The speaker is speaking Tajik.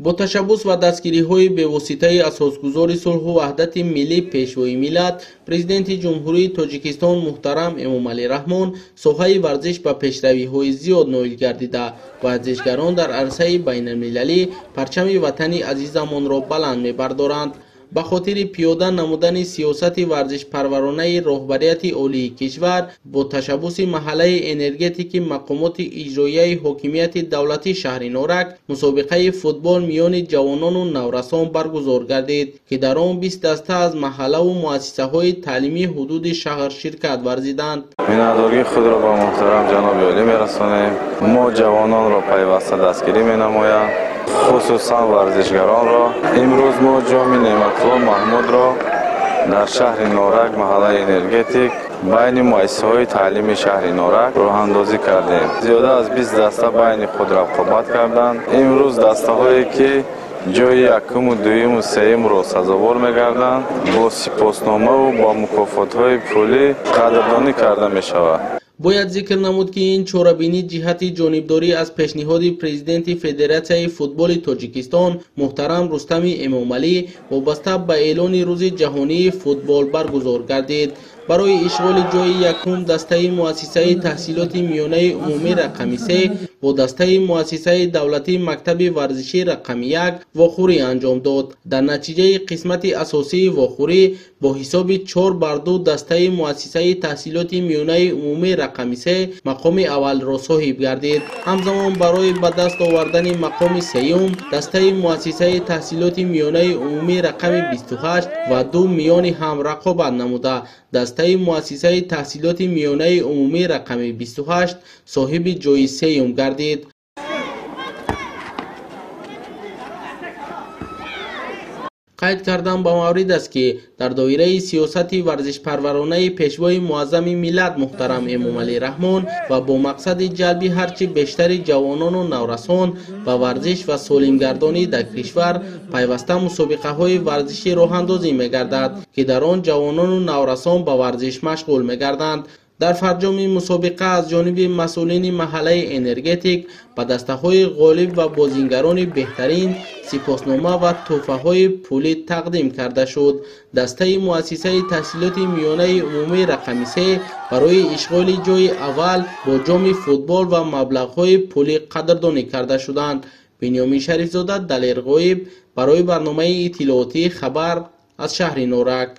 Бо ташаббус ва дастгириҳои бевоситаи асосгузори сулҳу ваҳдати миллӣ, Пешвои миллат, Президенти Ҷумҳурии Тоҷикистон муҳтарам Эмомалӣ Раҳмон соҳаи варзиш ба пешравиҳои зиёд ноил гардида, варзишгарон дар арсаи байналмилалӣ парчами ватани азизамонро баланд мебардоранд. Ба хотири пиёда намудани сиёсати варзишпарваронаи роҳбарияти олии кишвар бо ташаббуси маҳаллаи энергетики мақомоти иҷроияи ҳокимияти давлатии шаҳри Норак мусобиқаи футбол миёни ҷавонону наврасон баргузор гардид, ки дар он 20 даста аз маҳаллаву муассисаҳои таълимии ҳудуди шаҳр ширкат варзиданд. Миннатдории худро ба муҳтарам ҷаноби олӣ мерасонем. Мо ҷавононро пайваста дастгирӣ менамоям, хусусан варзишгаронро. Имрӯз мо ҷоми Неъматулло Маҳмудро дар шаҳри Норак, маҳаллаи энергетик, байни муассисаҳои таълими шаҳри Норак роҳандозӣ кардем. Зиёда аз 20 даста байни худ рақобат карданд. Имрӯз дастаҳое ки ҷои якуму дуюму сеюмро сазовор мегарданд, бо сипосномаву бо мукофотҳои пулӣ қадрдонӣ карда мешавад. Бояд зикр намуд, ки ин чорабинӣ ҷиҳати ҷонибдорӣ аз пешниҳоди президенти Федератсияи футболи Тоҷикистон муҳтарам Рустами Эмомалӣ вобаста ба эълони Рӯзи ҷаҳонии футбол баргузор гардид. Барои ишғоли ҷои якум дастаи муассисаи таҳсилоти миёнаи умумӣ рақами 3 бо дастаи муассисаи давлатии мактаби варзишӣ рақами 1 вохӯрӣ анҷом дод. Дар натиҷаи қисмати асосии вохӯрӣ бо ҳисоби 4-2 дастаи муассисаи таҳсилоти миёнаи умумӣ рақами 3 мақоми аввалро соҳиб гардид. Ҳамзамон барои ба даст овардани мақоми сеюм дастаи муассисаи таҳсилоти миёнаи умумӣ рақами 28 ва 2 миёни ҳам рақобат намуда, дастаи муассисаи таҳсилоти миёнаи умумӣ рақами 28 соҳиби ҷои сеюм гардид. Қайд кардан ба маврид аст, ки дар доираи сиёсати варзишпарваронаи Пешвои муаззами миллат муҳтарам Эмомалӣ Раҳмон ва бо мақсади ҷалби ҳарчи бештари ҷавонону наврасон ба варзиш ва солимгардонӣ дар кишвар пайваста мусобиқаҳои варзишӣ роҳандозӣ мегардад, ки дар он ҷавонону наврасон ба варзиш машғул мегарданд. Дар фарҷоми мусобиқа аз ҷониби масъулини маҳаллаи энергетик ба дастаҳои ғолиб ва бозингарони беҳтарин сипоснома ва тӯҳфаҳои пулӣ тақдим карда шуд. Дастаи муассисаи таҳсилоти миёнаи умумӣ рақами 3 барои ишғоли ҷои аввал бо ҷоми футбол ва маблағҳои пулӣ қадрдонӣ карда шуданд. Бинёмин Шарифзода, Далер Ғоиб барои барномаи иттилоотии «Хабар» аз шаҳри Норак.